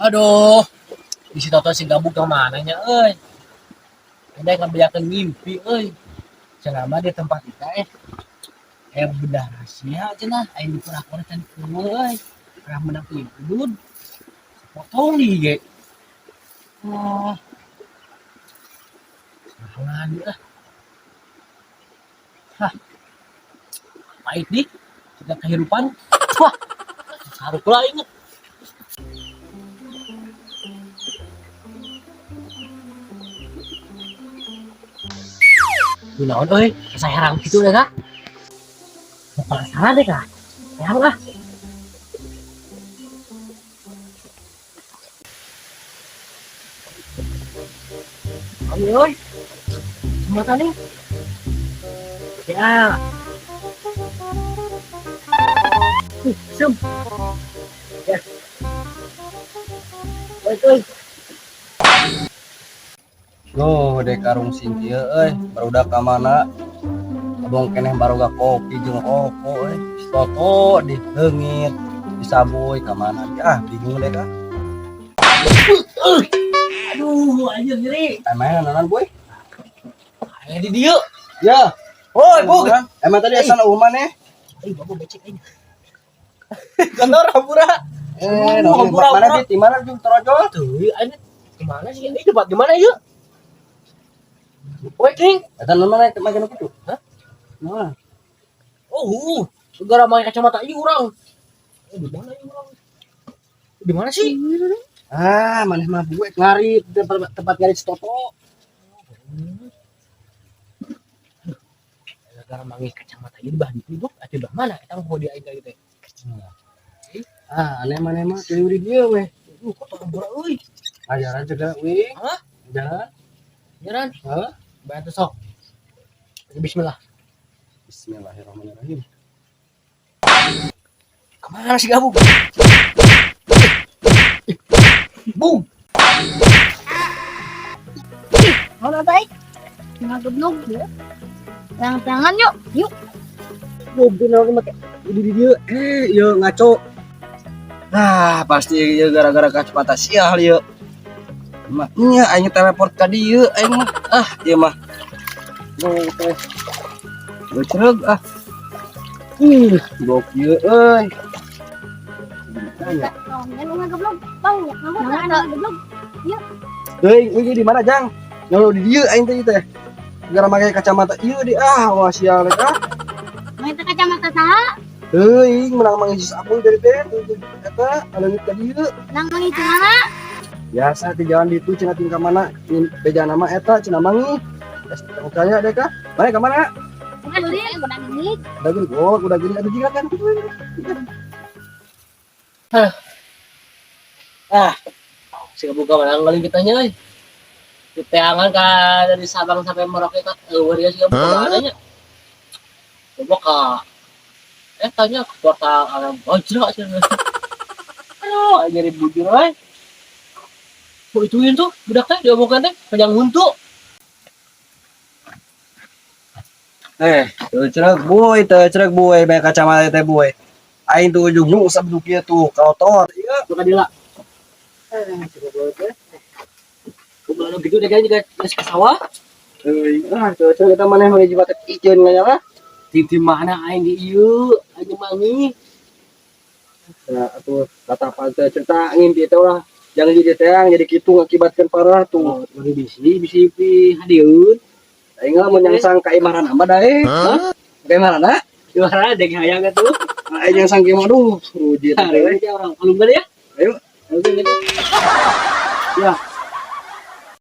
Aduh, di situ tuh si gabuk ke mana nya euy. Ada ngabejakeun ngimpi euy. Cenah di tempat kita aya benda rahasia cenah, aya di pura-pura can euy. Pernah menang udud. Potong nih ge. Oh. Serangan ah. Hah. Pahit nih kita kehidupan. Wah. Saruk lah inget. Naon euy, saya herang gitu deh kah? Mau penasaran deh kah? Herang ah. Ayo euy. Semua nih. Ya. Sum. Ya. Oi, oi. Loh, dek karung singkieu euy, barudak ka mana? Abong keneh baroga kopi jeung rokok euy. Toto dileungit, disaboy ka mana? Ah, bingung deh kah. Aduh, anjir nyeri. Emang naon boy? Aya di dieu. Ya. Oi, Bug. Emang tadi asal eueuh maneh? Eh, babu becek aing. Kantor hampura. Eh, Aduh, hampura, mana hampura. di mana jeung torojol? Tuh, aing kemana sih? Ini tempat di mana yuk? Oi, King. Eta naon mana make nu kitu? Hah? Naon? Oh, gara pakai kacamata ieu urang. Eh, di mana ieu urang? Di mana sih? Ah, maneh mah buek ngarit tempat tempat ngarit si Toto. Gara manggil kacamata ieu di bah ditu, Bug. Atuh bah mana? Eta mah di aing teh. Ah, aneh maneh mah teu di dieu weh. Kotor hampura euy. Ajaran juga weh. Hah? Ajaran. Jaran. Hah? Bantu sok. Bismillah. Bismillahirrahmanirrahim. Kemana sih gabung? Bung. Mau baik? Ngageblog ya. Tangan yuk, yuk. Mobil naon make di dieu ieu ngaco. Ah, pasti ieu gara-gara kacamata sial ieu. Mah nya aing teleport ka dieu aing mah. Ah, ieu mah. Duh teh. Geucereug ah. Ih, gokil euy. Tanya. Tong, ngageblog. Bang, ngageblog. Euy, ini di mana, Jang? Nyolo di dieu aing teh teh. Gara make kacamata ieu di ah, wah sial ah. Main teh kacamata saha? Euy, menang manggis sabun dari teh eta aleungit ka dieu. Nang mangi mana? Biasa di jalan ditu cenah tingkah mana beja nama eta cenah mangi. Percaya deh kah? Mana ka mana? Udah gini. Udah gini, oh, udah gini aduh jika kan. Ah, si buka mana ngaling kitanya euy. Di teangan ka dari Sabang sampai Merauke ka eueuh dia sih buka mana nya. Coba ka tanya ke portal alam bajra cenah. Aduh, nyari bujur euy. Kok ituin tuh budak teh diomongkan teh panjang huntu. Eh, teu boy, teu cereg boy, banyak kacamata teh boy. Aing tuh ujung nu usap nu kieu tuh, kotor. Ieu Buka dila. eh cereg boy teh. Kumaha gitu deh kayaknya juga geus ke sawah. Euy, ah teu cereg eta maneh mah jiwa teh iceun nganya lah. Di mana aing di ieu aing mangi. Nah, atuh kata teh cerita ngimpi teh ulah. Jangan jadi teang jadi kitu ngakibatkeun parah tuh. Oh, bari bisi bisi pi hadieun. Aing mah mun nyangsang ka imahna mah dae. Hah? Ka imahna? Juara dek hayang atuh. Aing nyangsang ka imah aduh, rujit. Hari ini orang kalungkan ya. Ayo. Kalungkan gitu. Ya.